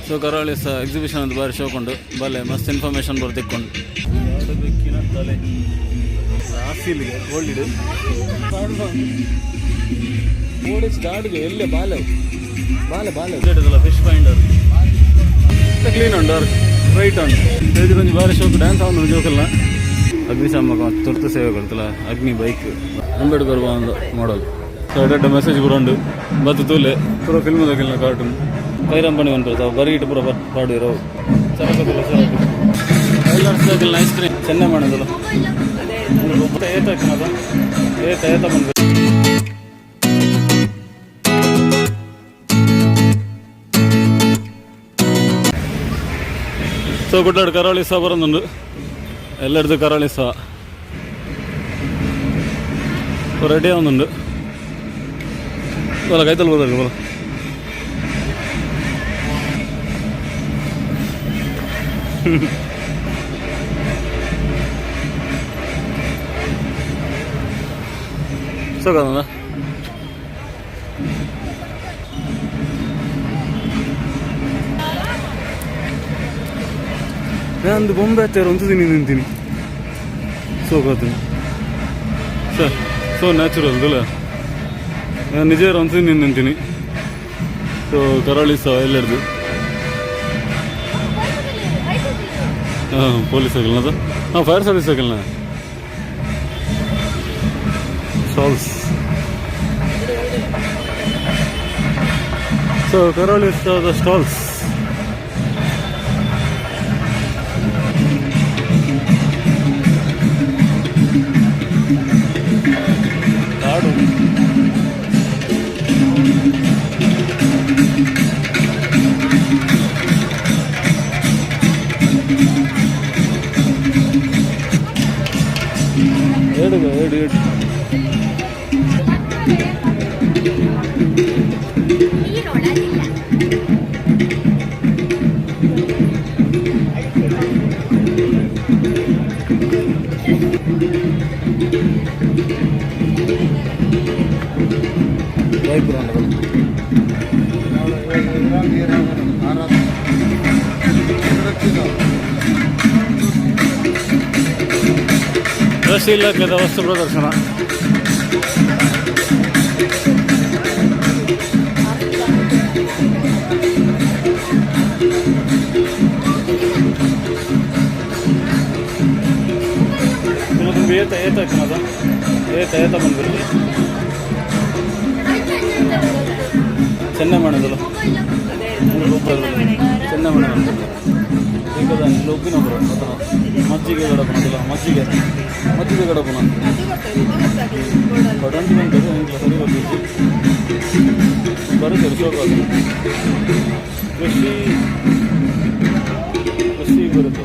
ಸೊ ಕರಾವಳಿ ಸಹ ಎಕ್ಸಿಬಿಷನ್ ಒಂದು ಬಾರಿ ಶೋಕ್ ಉಂಡು. ಬಲ್ಲೆ ಮಸ್ತ್ ಇನ್ಫಾರ್ಮೇಷನ್ ಬರ್ತಿಕ್ಕೊಂಡು. ಬೆಕ್ಕಿನ ತಲೆ ಆಸಿಲ್ಗೆ ಗೋಲ್ಡ್ ಓಡಿಸ್ ಗಾಡಿಗೆ ಎಲ್ಲೇ ಬಾಲೆ ಬಾಲೆ ಬಾಲೆ ಫಿಶ್ ಫೈಂಡರ್ ಕ್ಲೀನ್ ಉಂಡು, ರೈಟ್ ಉಂಡು. ಸ್ಟೇಜ್ ಒಂಜಿ ಬಾರಿ ಶೋಕ್ ಡ್ಯಾನ್ಸ್ ಆವೊಂದು ಜೋಕಲ್ನ. ಅಗ್ನಿಶಾಮಕ ತುರ್ತು ಸೇವೆ ಕೊಡ್ತಲ್ಲ ಅಗ್ನಿ ಬೈಕ್, ಅಂಬೇಡ್ಕರ್ ಒಂದು ಮಾಡಲ್. ಸೊ ಎಡ್ಡೆ ಮೆಸೇಜ್ ಪೂರ ಉಂಡು. ಬತ್ತು ತೂಲೆ. ಪೂರ ಫಿಲ್ಮ್ ದಕ್ಕಿಲ್ಲ, ಕಾರ್ಟೂನ್ ಕೈರಂಪಣಿ ಒಂದು ಬರೀ ಇಟ್ಟು ಪೂರ ಪಾಡಿರೋ. ಚರಕ ಚರಕ ಐಲರ್ಸ್ ಐಸ್ ಕ್ರೀಮ್ ಚೆನ್ನೆ ಮಾಡೋದಲ್ಲ. ಏತ ಹಾಕಿನದ ಏತ ಏತ ಬಂದು. ಸೊ ಕುಡ್ಲಾಡು ಕರಾವಳಿ ಸಹ ಬರೋದುಂಡು. ಎಲ್ಲರದ್ದು ಕರಾವಳಿ ಸಹ ರೆಡಿ ಆവുന്നുണ്ട്. ಬೋಲ ಕೈತಲ್ ಬೋದಲ್ಲ ಬೋಲ. ಸೋಕದ ನಾನು ಬೊಂಬೆ ಹತ್ತಿರ ಒಂದು ದಿನ ನಿಂತೀನಿ. ಸೋಕಾತು ಸರ್, ಸೊ ನ್ಯಾಚುರಲ್ ಅಲ್ಲ. ನಾನು ನಿಜ ಒಂದು ದಿನ ನಿಂತೀನಿ. ಸೊ ಕರಾವಳಿ ಸಹ ಎಲ್ಲರದು. ಹಾಂ, ಪೊಲೀಸ್ ಆಗಲ್ಲ. ಹಾಂ, ಫೈರ್ ಸರ್ವಿಸ್ ಆಗಲ್ಲ. ಸ್ಟಾಲ್ಸ್. ಸೊ ಕರಾವಳಿ ಉತ್ಸವದ ಸ್ಟಾಲ್ಸ್. ಕಾಡು. ಏಡುಗ ಏಡು ಏಡು. ನೀರೊಳಗಿಲ್ಲ. ಬೈಕ್ ಉಂಟು. ಕೃಷಿ ಇಲಾಖೆದ ವಸ್ತು ಪ್ರದರ್ಶನ. ತುಂಬ ಏತ ಏತ ಹಾಕಿನದ ಏತ ಏತ ಬಂದ್ಬಿಡ್ಲಿ. ಚೆನ್ನೆ ಮಾಡೋದಲ್ಲ, ಚೆನ್ನೆ ಮಣೆ ಬಂದ್ಬಿಡ್ಲಿ. ಈಗ ಉಪ್ಪಿನ ಮಜ್ಜಿಗೆ ಗಡಪನದಲ್ಲ, ಮಜ್ಜಿಗೆ ಮಜ್ಜಿಗೆ ಗಡಪನ ಕೊಡಂತಿ ಬಂತದೆ. ಇಂಗ್ಲ ಸರಿ ಗೊತ್ತಿತ್ತು. ಬರುತ್ತೆ ಶೋಕ್. ಕೃಷಿ ಕೃಷಿ ಬರುತ್ತೆ.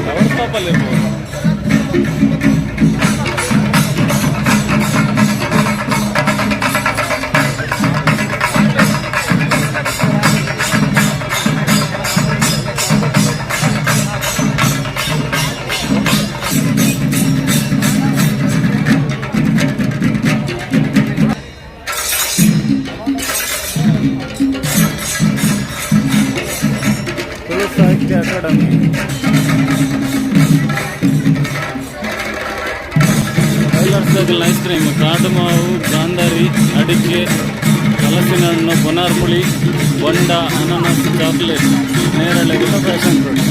ಟವರ್ ಸ್ಟಾಪಲ್ಲಿ ಇರ್ಬೋದು. ತುಳು ಸಾಹಿತ್ಯ ಅಕಾಡೆಮಿ. ಐಲರ್ಸ್ ಐಸ್ ಕ್ರೀಮ್, ಕಾಡು ಮಾವು, ಗಾಂಧಾರಿ, ಅಡಿಕೆ, ಹಲಸಿನ ಹಣ್ಣು, ಪುನಾರ್ಪುಳಿ, ಬೊಂಡ, ಅನಾನಸ್, ಚಾಕ್ಲೇಟ್, ನೇರಳೆ, ಪ್ಯಾಷನ್ ಫ್ರೂಟ್.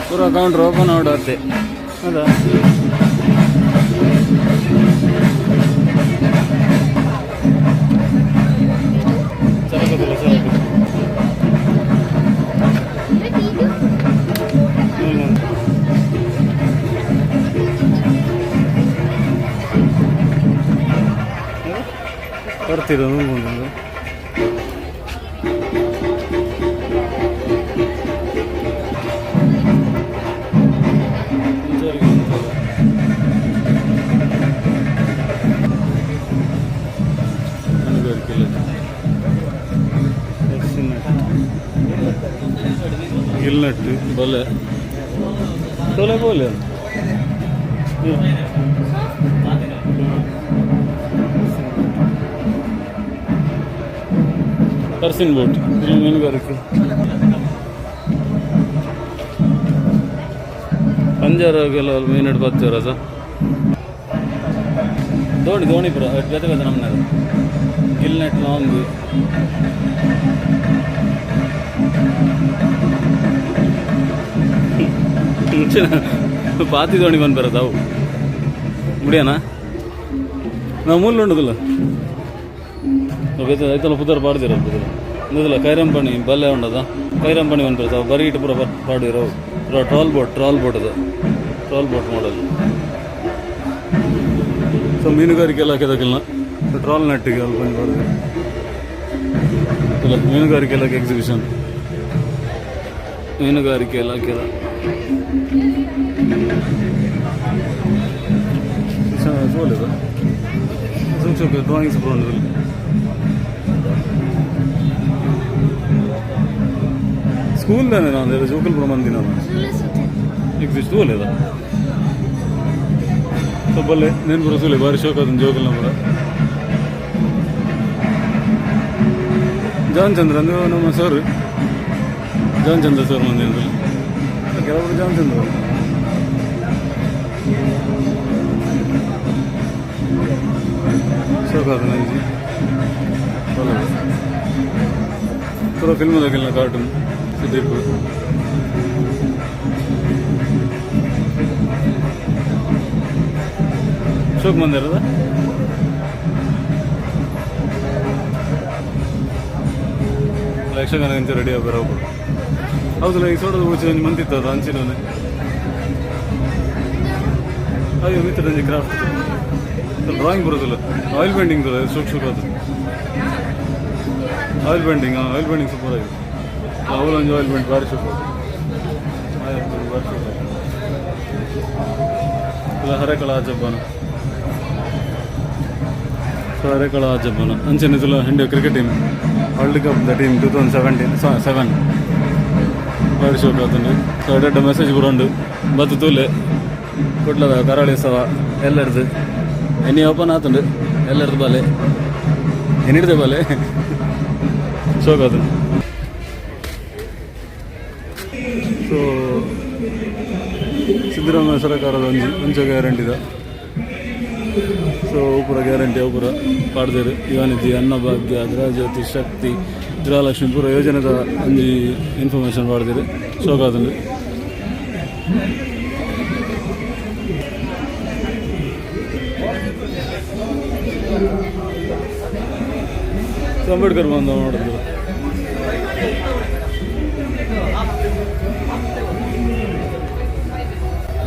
ಪೂರ ಕೌಂಟ್ರ್ ಓಪನ್ ಆಡತ್ತೆ ಹೌದಾ? ಬರ್ತೀರ ನುಂಗುಂಡು. ಗಿಲ್ನಟ್ಟು ಬಲೆ ತೊಲೆ ಬೋಲೆ. ಪರ್ಸಿನ್ ಬೋಟ್ ಇಲ್ಲಿ ಮೀನುಗಾರಿಕೆ ಪಂಜಾರಾಗೆಲ್ಲ ಮೀನು ಬತ್ತಿರ ಸರ್. ದೋಣಿ ದೋಣಿ ಪುರ ಬೇತೆ ಬೇತೆ ನಮ್ಮನೆ ಗಿಲ್ನೆಟ್ ಲಾಂಗ್. ಮುಂಚಿನ ಪಾತಿ ದೋಣಿ ಬಂದು ಬರೋದು ಅವು ಮುಡಿಯನ ನಾವು ಮೂಲ ಉಂಡುದಿಲ್ಲ. ಬೇತೆ ಐತಲ್ಲ ಪುದರ್ ಪಾಡ್ದಿರ ಪುದರ್ ಇಂದಲ್ಲ. ಕೈರಂಪಣಿ ಬಲ್ಲೆ ಉಂಡದ ಕೈರಂಪಣಿ ಬಂದು ಬರ್ತವೆ. ಬರೀ ಇಟ್ಟು ಪೂರ ಪಾಡಿರೋ ಪೂರ ಟ್ರಾಲ್ ಬೋಟ್, ಟ್ರಾಲ್ ಬೋಟ್ ಅದು, ಟ್ರಾಲ್ ಬೋಟ್ ಮಾಡಲ್. ಸೊ ಮೀನುಗಾರಿಕೆ ಇಲಾಖೆ ದಕ್ಕಿಲ್ಲ. ಟ್ರಾಲ್ ನೆಟ್ಟಿಗೆ ಅಲ್ಲಿ ಬಂದು ಬರೋದು ಇಲ್ಲ. ಮೀನುಗಾರಿಕೆ ಇಲಾಖೆ ಎಕ್ಸಿಬಿಷನ್, ಮೀನುಗಾರಿಕೆ ಇಲಾಖೆ ಸೋಲಿದೆ. ಸುಮ್ ಡ್ರಾಯಿಂಗ್ಸ್ ಪೂರ ಉಂಡು. ಸ್ಕೂಲ್ ತಾನೆ ನಾನು ಜೋಕಲ್ ಪೂರ ಮಂದಿನ ಎಕ್ಸಿಸ್ಟ್ ತೋಲೇದ. ಸೊ ಬಲ್ಲೆ ನೇನು ಪೂರ ತೂಲೆ, ಬಾರಿ ಶೋಕ್ ಆತುಂಡು ಜೋಕಲ್ನ ಪೂರ. ಜಾನ್ ಚಂದ್ರ ಅಂದ್ರೆ ನಮ್ಮ ಸರ್, ಜಾನ್ ಚಂದ್ರ ಸರ್ ಮಂದಿನ ಕೆಲವರು ಜಾನ್ ಚಂದ್ರ. ಶೋಕ್ ಆತುಂಡು ಅಂಚಿ ಬಲ್ಲೆ ಪೂರ ಫಿಲ್ಮ್ ದಕ್ಕಿಲ್ಲ, ಕಾರ್ಟೂನ್ ಸುದೀಪ್. ಶೋಕ್ ಮಂದಿರದ ಯಕ್ಷಗಾನ ಇಂಚ ರೆಡಿ ಆಗಿ ಬರೋದು. ಹೌದಲ್ಲ, ಈ ಸೋಡದ ಊಚೆ ಒಂಜಿ ಮಂತಿತ್ತದ ಅಂಚಿನನೆ. ಅಯ್ಯೋ ಮಿತ್ರ, ಒಂಜಿ ಕ್ರಾಫ್ಟ್ ಡ್ರಾಯಿಂಗ್ ಬರೋದಿಲ್ಲ. ಆಯಿಲ್ ಪೇಂಟಿಂಗ್ ಶೋಕ್ ಶೋಕ್ ಅದು ಆಯಿಲ್ ಪೇಂಟಿಂಗ್. ಹಾಂ, ಆಯಿಲ್ ಪೇಂಟಿಂಗ್ ಸೂಪರ್ ಆಗಿದೆ. ಅವಳು ಒಂಜಿ ಆಯಿಲ್ ಪೇಂಟ್ ಬಾರಿ ಶೋಕ್, ಆಯಿಲ್ ಪೇಂಟ್ ಬಾರಿ ಶೋಕ್. ಇಲ್ಲ ಹರೆಕಳ ಆಜಬ್ಬನ. ಸೊ ಹರೆಕಳ ಆಜಬ್ಬನ ಅಂಚನೆ ತುಲ India cricket team world cup the team 2017 7 ಬಾರಿ ಶೋಕ್ ಆತುಂಡು. ಸೊ ಎಡ್ಡೆ ಮೆಸೇಜ್ ಪೂರ ಉಂಡು. ಬತ್ತು ತೂಲೆ. ಕುಡ್ಲದ ಕರಾವಳಿ ಉತ್ಸವ ಎಲ್ಲರದು ಎನಿ ಓಪನ್ ಆತುಂಡು. ಎಲ್ಲರದು ಬಲೆ ಎನಿಡ್ದೆ ಬಲೆ ಶೋಕ್ ಆತುಂಡು. ಸೊ ಸಿದ್ದರಾಮಯ್ಯ ಸರ್ಕಾರದ ಒಂಜಿ ಒಂಚ ಗ್ಯಾರಂಟಿದ. ಸೊ ಪೂರ ಗ್ಯಾರಂಟಿ ಅವು ಪೂರ ಪಾಡ್ದೇರು. ಯುವನಿಧಿ, ಅನ್ನಭಾಗ್ಯ, ಗೃಹಜ್ಯೋತಿ, ಶಕ್ತಿ, ಗೃಹಲಕ್ಷ್ಮಿ ಪೂರ ಯೋಜನೆದ ಒಂಜಿ ಇನ್ಫಾರ್ಮೇಷನ್ ಪಾಡ್ದೇರು. ಶೋಕ್ ಆತುಂಡು. ಸೊ ಅಂಬೇಡ್ಕರ್ ಬಂದ ನೋಡಿದ್ರು.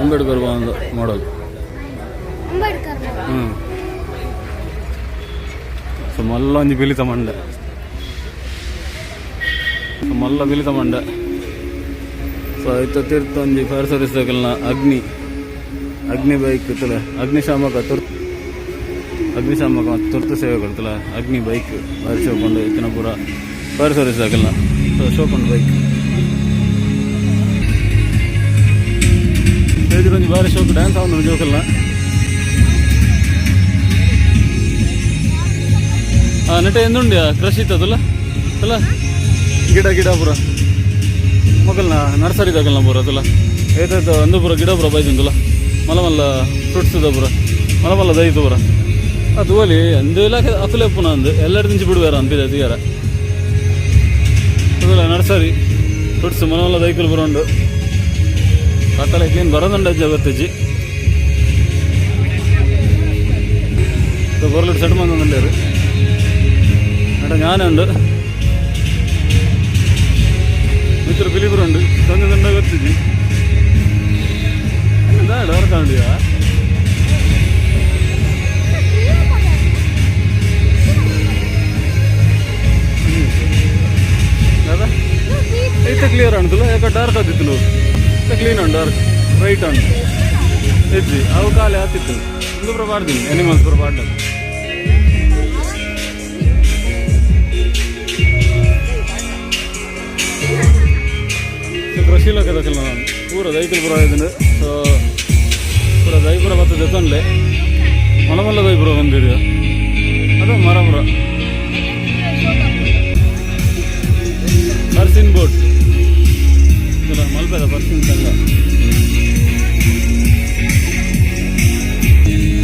ಅಂಬೇಡ್ಕರ್ ಬಂದ ಮಾಡಲ್. ಅಂಬೇಡ್ಕರ್. ಹ್ಞೂ, ಸೊ ಮಲ್ಲ ಒಂಜಿ ಪಿಲಿತ ಮಂಡೆ. ಸೊ ಮಲ್ಲ ಪಿಲಿತ ಮಂಡೆ. ಸೊ ಐತ ತಿರ್ತ ಒಂಜಿ ಫೈರ್ ಸರ್ವಿಸ್ ದಕಲ್ನ ಅಗ್ನಿ ಅಗ್ನಿ ಬೈಕ್ ತುಲೆ. ಅಗ್ನಿಶಾಮಕ ತುರ್ತು, ಅಗ್ನಿಶಾಮಕ ಮತ್ತು ತುರ್ತು ಸೇವೆಗಳು ತುಲೆ. ಅಗ್ನಿ ಬೈಕ್ ಬಾರಿ ಶೋಕುಂಡು. ಇತ್ತಿನ ಪೂರ ಫೈರ್ ಸರ್ವಿಸ್ ದಕಲ್ನ. ಸೊ ಶೋಕುಂಡು ಬೈಕ್. ಸ್ಟೇಜ್ ಒಂಜಿ ಬಾರಿ ಶೋಕು ಡ್ಯಾನ್ಸ್ ಆವೊಂದುಂಡು ಜೋಕಲ್ನ. ಆ ನೆಟೆ ಎಂದುಂಡ್ಯಾ ಕೃಷಿ ಇತ್ತದಲ್ಲ ಅಲ್ಲ, ಗಿಡ ಗಿಡ ಪೂರ ಮೊಗಲ್ನ ನರ್ಸರಿ ದಗಲ್ನ ಪೂರ ಅದುಲ ಏತೇತ ಒಂದು ಪೂರ ಗಿಡ ಪೂರ ಬೈದುಂಡುಲ. ಮಲ್ಲ ಮಲ್ಲ ಫ್ರೂಟ್ಸ್ the ಪೂರ ಮಲ್ಲ ಮಲ್ಲ ದೈತು ಪೂರ. ಅದು ಒಲಿ ಅಂದು ಇಲಾಖೆ ಅಕುಲೆ ಪುನ ಅಂದು ಎಲ್ಲರ ದಿಂಚಿ ಬಿಡುವಾರ ಅನ್ಪಿದೆ ತೀರ. ಅದಲ್ಲ ನರ್ಸರಿ ಫ್ರೂಟ್ಸ್ ಮಲ್ಲ ಮಲ್ಲ ದೈಕುಲು ಪೂರ ಉಂಡು. ಕತ್ತಲೆ ಕ್ಲೀನ್ ಬರೋದುಂಡು ಅಜ್ಜ ಗೊತ್ತಿಜ್ಜಿ. ಬೊರ್ಲುಡು ಸೆಟ್ ಮಂದೊಂದುಲ್ಲೆರ್. ನಟ ಜ್ಞಾನ ಉಂಡು, ಮಿತ್ರ ಪಿಲಿಪುರ ಉಂಡು. ತಂದೆ ತಂಡ ಗೊತ್ತಿಜ್ಜಿ ದಾಡ ಹೊರತಾಂಡಿಯಾ. ಡಾರ್ಕ್ ಆದಿತ್ತು, ಕ್ಲೀನ್ ಉಂಡು, ಡಾರ್ಕ್ ಬ್ರೈಟ್ ಉಂಡು. ಇಜ್ಜಿ, ಅವು ಕಾಲೆ ಆತಿತ್ತು. ಇಂದು ಪೂರ ಪಾಡ್ದಿನಿ, ಅನಿಮಲ್ಸ್ ಪೂರ ಪಾಡ್ದ. ಕೃಷಿ ಲೋಕದಕ್ಕೆಲ್ಲ ನಾನು ಪೂರ ದೈಕಲ್ ಪೂರ ಇದ್ದು. ಸೊ ಪೂರ ದೈ ಪೂರ ಬತ್ತದ ದೆತ್ತೊನ್ಲೆ. ಮಲ್ಲ ಮಲ್ಲ ದೈ ಪೂರ ಬಂದಿದೆ. ಅದು ಮರ ಪೂರ. ಪರ್ಸಿನ್ ಬೋಟ್, ಮಲ್ಪೆದ ಪರ್ಸಿನ್ ಸಂಘ.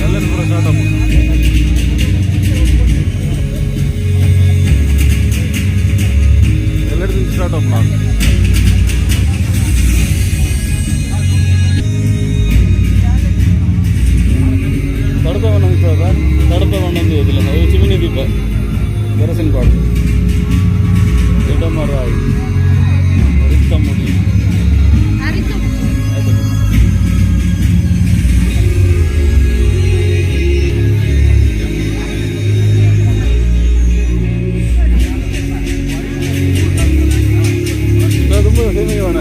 ಎಲ್ಲರೂ ಪೂರ ಸ್ಟಾರ್ಟ್ ಆಗ್ಬೋದು. ಎಲ್ಲರಿಗೂ ಸ್ಟಾರ್ಟ್ ಆಪ್ ನಾವು. ತಡಪ ಬಣ್ಣ, ತಡಪ ಬಣ್ಣ ಒಂದು. ಅವು ಚಿಮಿನಿ ದೀಪ, ಕೆರಸಿನ ಪಾಡು, ಎಡಮರಾಯಿ, ರಿಕ್ತಮುಡಿ. ಆಯ್ತು. ತುಂಬ ಸೇಮಿಗೆ ಬೇಡ.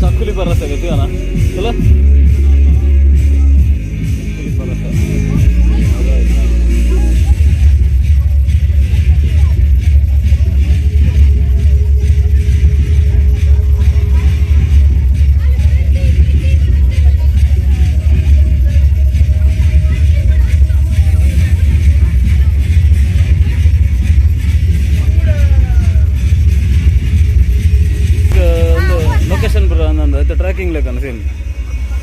ಚಕ್ಕುಲಿ ಪರಸ ಗೊತ್ತಿದಾನ ತುಲ? ಚಕ್ಕುಲಿ ಪರಸ. ಈಗ ಒಂದು ಲೊಕೇಶನ್ ಬರ ಅಂದಂದು ಆಯ್ತು. ಟ್ರ್ಯಾಕಿಂಗ್ ಲೆಕ್ಕನ ಸೇಮ್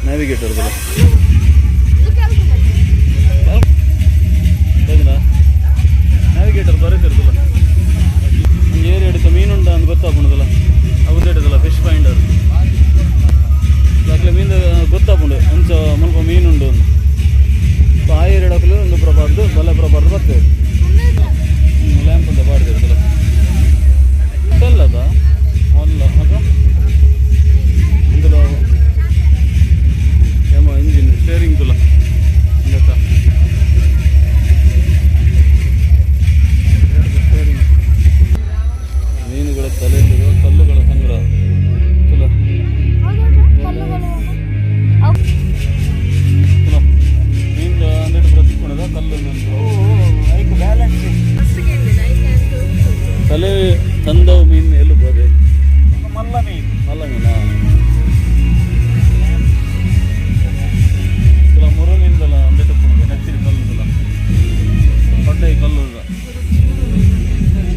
ನ್ಯಾವಿಗೇಟರ್ ಬರ ನ್ಯಾವಿಗೇಟರ್ ಬರೀತಿರ್ತಲ್ಲ. ಒಂದು ಏರಿಯಾ ಹಿಡಿತ ಮೀನುಂಡ ಅಂತ ಗೊತ್ತಾಪುಂಡುದಲ್ಲ, ಅವು ಹಿಡಿದಲ್ಲ ಫಿಶ್ ಫೈಂಡರ್. ಅಕ್ಲೆ ಮೀನು ಗೊತ್ತಾಪುಂಡು, ಅಂಚ ಮುಲ್ಪ ಮೀನುಂಡು ಒಂದು. ಸೊ ಆ ಏರಿಯಾ ಒಂದು ಪ್ರಪಾರ್ದು ಬಲೆ ಪ್ರಪಾರ್ದು ಬರ್ತೇವೆ. ಲ್ಯಾಂಪ್ ಅಂತ ಪಾಡ್ದಿರ್ತಲ್ಲ ಅದ ಅಲ್ಲ ಅದು. ಇಂదులో ಏಮ ಇಂಜಿನ್ ಸ್ಟೇರಿಂಗ್ ತುಲ ಇಂದತ್ತ ಸ್ಟೇರಿಂಗ್. ಮೀನುಗಳ ತಲೆಯಲ್ಲಿರುವ ಕಲ್ಲುಗಳ ಸಂಗ್ರಹ ತುಲ. ತುಲ ಮೀನು ಅಂದೆಡು ಪೂರ ತಿಕ್ಕೊಂಡದ ಕಲ್ಲು. ಬ್ಯಾಲೆನ್ಸ್. ತಲೆ ತಂದವು ಮೀನು ಎಲ್ಲೂ ಬೋದೆ. ಮಲ್ಲ ಮೀನು. ಮಲ್ಲ ಮೀನಾ? ತುಲ ಮುರು ಮೀನ್ದಲ್ಲ ಅಂದೆಟ್ಟು ಪುಂಡು ನೆತ್ತಿರಿ ಕಲ್ಲು ತುಲ, ದೊಡ್ಡ ಕಲ್ಲು.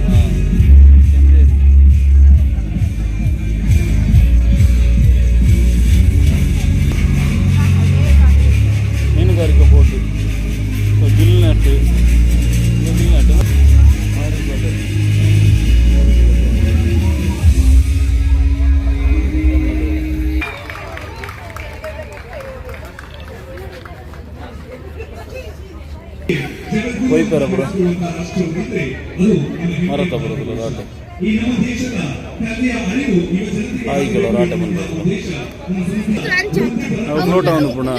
ಹಾಂ, ಕೆಂದೇರಿ. ಮೀನುಗಾರಿಕಾ ಬೋಟು. ಸೊ ಗಿಲ್ ನೆಟ್, ಗಿಲ್ ನೆಟ್ ಮಾರಿಬಲೆ. ಕೊಯ್ಪೆರ ಪುರ ಮರತ ಬರೋದಿಲ್ಲ. ರಾಟೆ ಆಯಿಗಳ ರಾಟೆ ಬಂದಿರೋದಿಲ್ಲ. ಅವು ಫ್ಲೋಟ್ ಆವೊಂದು ಪುಣ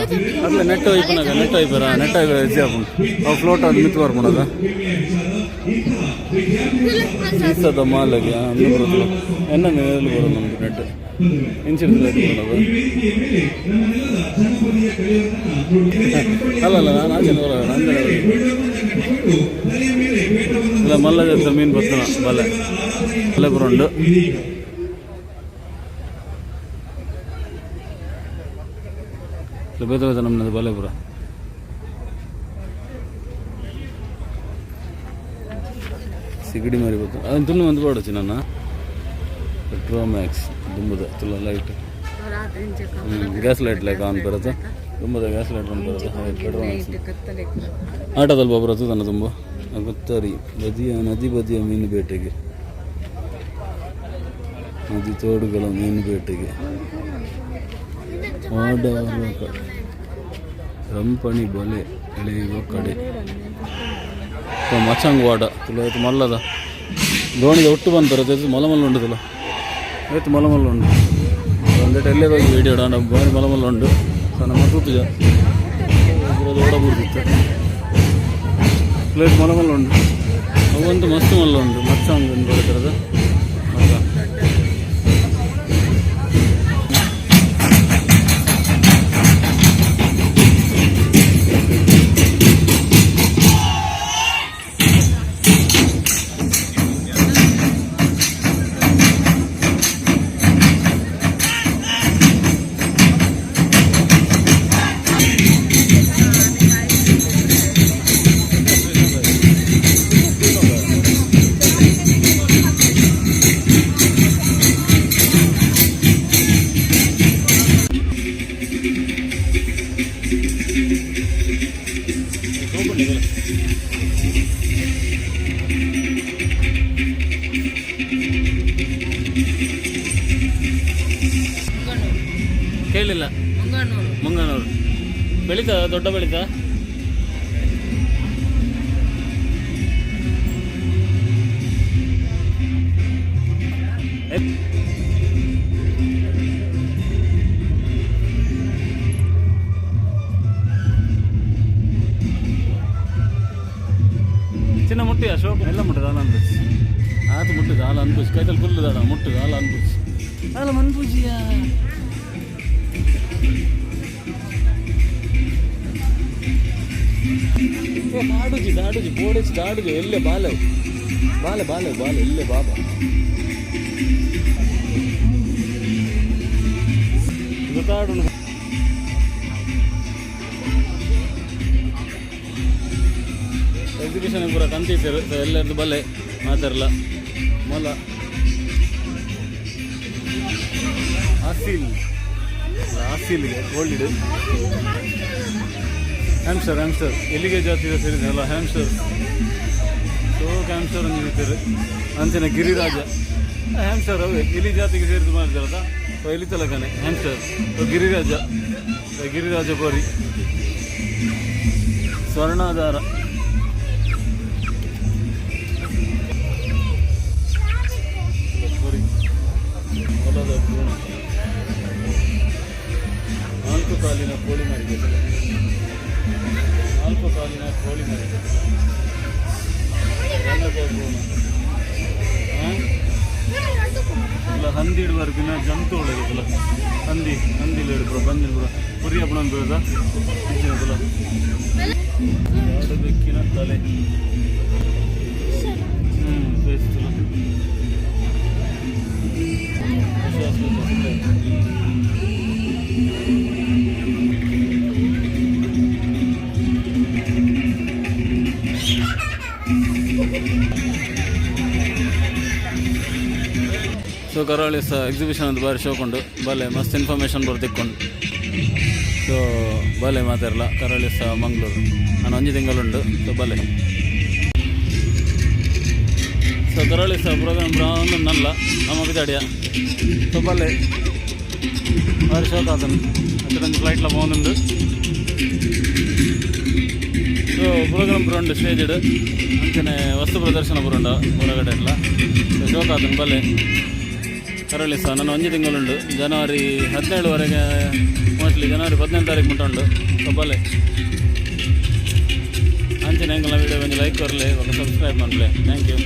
ಅಟ್ಲೆ ನೆಟ್ ಒಯ್ಪುನಾಗ ನೆಟ್ ಒಯ್ಪೆರ, ನೆಟ್ ಒಯ್ಪೆರ ಎಜ್ಜೆ ಆಪುಂಡು. ಅವು ಫ್ಲೋಟ್ ಆದ್ ಮಿತ್ತ್ ಬರ್ಪುಂಡದ. ಸೀಸದ ಮಾಲಗೆ ಅಂದು ಬರೋದಿಲ್ಲ. ಎನ್ನ ಮೇಲೆ ಬರೋದು ನಮ್ದು ನೆಟ್ ಇನ್ಸಿಡ್ ಬರೋದು. ಅಲ್ಲ ಅಲ್ಲ, ನಾನು ಆಚೆ ಬರೋದು ನಂದು ಇಲ್ಲ. ಮಲ್ಲ ಜೊತೆ ಮೀನು ಬತ್ತನ ಬಲೆ ಬಲೆ ಬರೋಂಡು. ಬೇತ ಬೇತ ನಮ್ಮದು ಬಲೆ ಪುರ. ಸಿಗಡಿ ಮಾರಿ ಬತ್ತು. ಅದನ್ನು ತುಂಡು ಒಂದು ಪಾಡೊಚ್ಚಿ ನನ್ನ ಪೆಟ್ರೋಮ್ಯಾಕ್ಸ್ ದುಂಬುದ ತುಲ್ಲ ಲೈಟ್, ಗ್ಯಾಸ್ ಲೈಟ್ ಲೈಕ್ ಆನ್ ಬರುತ್ತೆ. ದುಂಬದ ಗ್ಯಾಸ್ ಲೈಟ್ ಆನ್ ಬರುತ್ತೆ ಪೆಟ್ರೋಮ್ಯಾಕ್ಸ್. ಆಟೋದಲ್ಲಿ ಬರುತ್ತೆ ತನ್ನ ತುಂಬ ಗೊತ್ತರಿ. ಬದಿಯ ನದಿ ಬದಿಯ ಮೀನು ಬೇಟೆಗೆ, ನದಿ ತೋಡುಗಳ ಮೀನು ಬೇಟೆಗೆ ವಾಡಾರುವ ರಂಪಣಿ ಬಲೆ ಎಳೆಯುವ ಕಡೆ. ಮಚಂಗ್ ವಾಡ ತುಲ. ಇದು ಮಲ್ಲದ ದೋಣಿದ ಒಟ್ಟು ಬಂತಾರೆ. ಇದು ಮಲ್ಲ ಮಲ್ಲ ಉಂಟು ತುಲ. ಏತ್ ಮಲ್ಲ ಮಲ್ಲ ಉಂಡು. ಒಂದೆಟ್ ಎಲ್ಲೇ ಹೋಗಿ ವಿಡಿಯೋ ಡಾಂಡ ಬಾರಿ ಮಲ್ಲ ಮಲ್ಲ ಉಂಡು. ಸೊ ನಮ್ಮ ತೂತುಜ ಓಡ ಬೂರ್ದಿತ್ತು. ಪ್ಲೇಟ್ ಮಲ್ಲ ಮಲ್ಲ ಉಂಡು. ಅವಂತೂ ಮಸ್ತ್ ಮಲ್ಲ ಉಂಡು. ಮಚ್ಚ ಉಂಡು ಬರ್ತರದ. ಕೇಳಿಲ್ಲ. ಮುಂಗನೂರು ಬೆಳೀತದ? ದೊಡ್ಡ ಬೆಳೀತಾ? ಚಿನ್ನ ಮುಟ್ಟಿ ಅಶೋಕ್ ಎಲ್ಲ ಮುಟ್ಟದ ಅಲ್ಲ ಅನ್ಪುಜಿ. ಆತು ಮುಟ್ಟದ ಅಲ್ಲ ಅನ್ಪುಜಿ. ಕೈತಲ್ ಕುಲ್ಲುದಾಡ ಮುಟ್ಟದ ಅಲ್ಲ ಅನ್ಪುಜಿ. ಅಲ್ಲ ಮನ್ಪುಜಿಯ. ಏ ದಾಡುಜಿ ದಾಡುಜಿ ಬೋಡೆಚ್ ದಾಡುಜಿ. ಎಲ್ಲೆ ಬಾಲೆ ಬಾಲೆ ಬಾಲೆ ಬಾಲೆ ಎಲ್ಲೆ ಬಾಬಾ ಗೊತ್ತಾಡು. ಎಕ್ಸಿಬಿಷನ್ ಪೂರ ಕಂತಿತ್ತೆರ್. ಎಲ್ಲರದ್ದು ಬಲ್ಲೆ ಮಾತಾರಲ್ಲ. ಮೊಲ ಅಸಿಲ್ ಅಸಿಲ್ಗೆ ಗೋಲ್ಡ್ ಹ್ಯಾಮ್ಸ್ಟರ್. ಹ್ಯಾಮ್ಸ್ಟರ್ ಎಲ್ಲಿಗೆ ಜಾತಿಗೆ ಸೇರಿದೆನಲ್ಲ ಹ್ಯಾಮ್ಸ್ಟರ್. ಸೊ ಹ್ಯಾಮ್ಸ್ಟರ್ ಅಂದಿರ್ತಾರೆ. ಅಂಚಿನ ಗಿರಿರಾಜ ಹ್ಯಾಮ್ಸ್ಟರ್ ಅವೇ ಇಲಿ ಜಾತಿಗೆ ಸೇರಿದ ಮಾಡಿದಾರಲ್ಲ. ಸೊ ಎಲಿ ತಲಕನೆ ಹ್ಯಾಮ್ಸ್ಟರ್. ಸೊ ಗಿರಿರಾಜ, ಗಿರಿರಾಜ ಕೋರಿ, ಸ್ವರ್ಣಾಧಾರ ಕೋರಿ, ಹೊಲದ ಭ್ರೂಣ, ನಾಲ್ಕು ಕಾಲಿನ ಕೋಳಿ ಮರಿಗೆ, ನಾಲ್ಕು ಕಾಲಿನ ಕೋಳಿ ಮರಿಗೆ, ಹೊಲದ ಭ್ರೂಣ. ಹಾಂ, ಇಲ್ಲ ಹಂದಿ ಇಡುವರ್ಗಿನ ಜಂತು ಒಳಗೆ ಹಂದಿ. ಹಂದಿಲ್ಲ ಹಿಡ್ಬ್ರ ಬಂದಿಲ್ಲ ಬ್ರೋ. ಪುರಿ ಹಬ್ಬ ಬೀಳ್ದ ಅಂಚಿನ ಎರಡು ಬೆಕ್ಕಿನ ತಲೆ. ಹ್ಞೂ ಬೇಯಿಸ್ತಲ್ಲ. ಸೊ ಕರಾವಳಿ ಸಹ ಎಕ್ಸಿಬಿಷನ್ ಅಂತ ಬಾರಿ ಶೋಕ್ ಉಂಡು. ಬಲ್ಲೆ ಮಸ್ತ್ ಇನ್ಫಾರ್ಮೇಷನ್ ಬರ್ತಿಕ್ಕೊಂಡು. ಸೊ ಬಲ್ಲೆ ಮಾತಾಡಲ್ಲ. ಕರಾವಳಿ ಸಹ ಮಂಗಳೂರು ನಾನು ಒಂಜಿ ತಿಂಗಳುಂಡು. ಸೊ ಬಲ್ಲೆ. ಸೊ ಕರಾವಳಿ ಸಹ ಪ್ರೋಗ್ರಾಮ್ ಒಂದು ನಲ್ಲ ನಮ್ಮ ಬಿದಾಡಿಯ. ಸೊ ಬಲ್ಲೆ, ಬಾರಿ ಶೋಕ್ ಆತನು. ಅಚ್ಚೊಂದು ಫ್ಲೈಟ್ಲ ಪೋವೊಂದುಂಡು. ಸೊ ಪ್ರೋಗ್ರಾಮ್ ಪೂರ ಉಂಡು ಸ್ಟೇಜ್ ಅಂಚನೆ ವಸ್ತು ಪ್ರದರ್ಶನ ಪೂರ ಉಂಡು ಹೊರಗಡೆ ಎಲ್ಲ. ಸೊ ಶೋಕ್ ಆತನು. ಬಲ್ಲೆ. ಕರಾವಳಿ ಸಹ ನನ್ನ ಒಂಜಿ ತಿಂಗಳುಂಡು. ಜನವರಿ 17ವರೆಗೆ, ಮೋಸ್ಟ್ಲಿ ಜನವರಿ 18 ತಾರೀಕು ಮುಟ್ಟ ಉಂಡು. ಸೊ ಬಲ್ಲೆ. ಅಂಚನೆ ಎಂಕಲ್ನ ವೀಡಿಯೋ ಒಂಜಿ ಲೈಕ್ ಕೊರ್ಲೆ, ಒಂದು ಸಬ್ಸ್ಕ್ರೈಬ್ ಮನ್ಪುಲೆ. Thank you.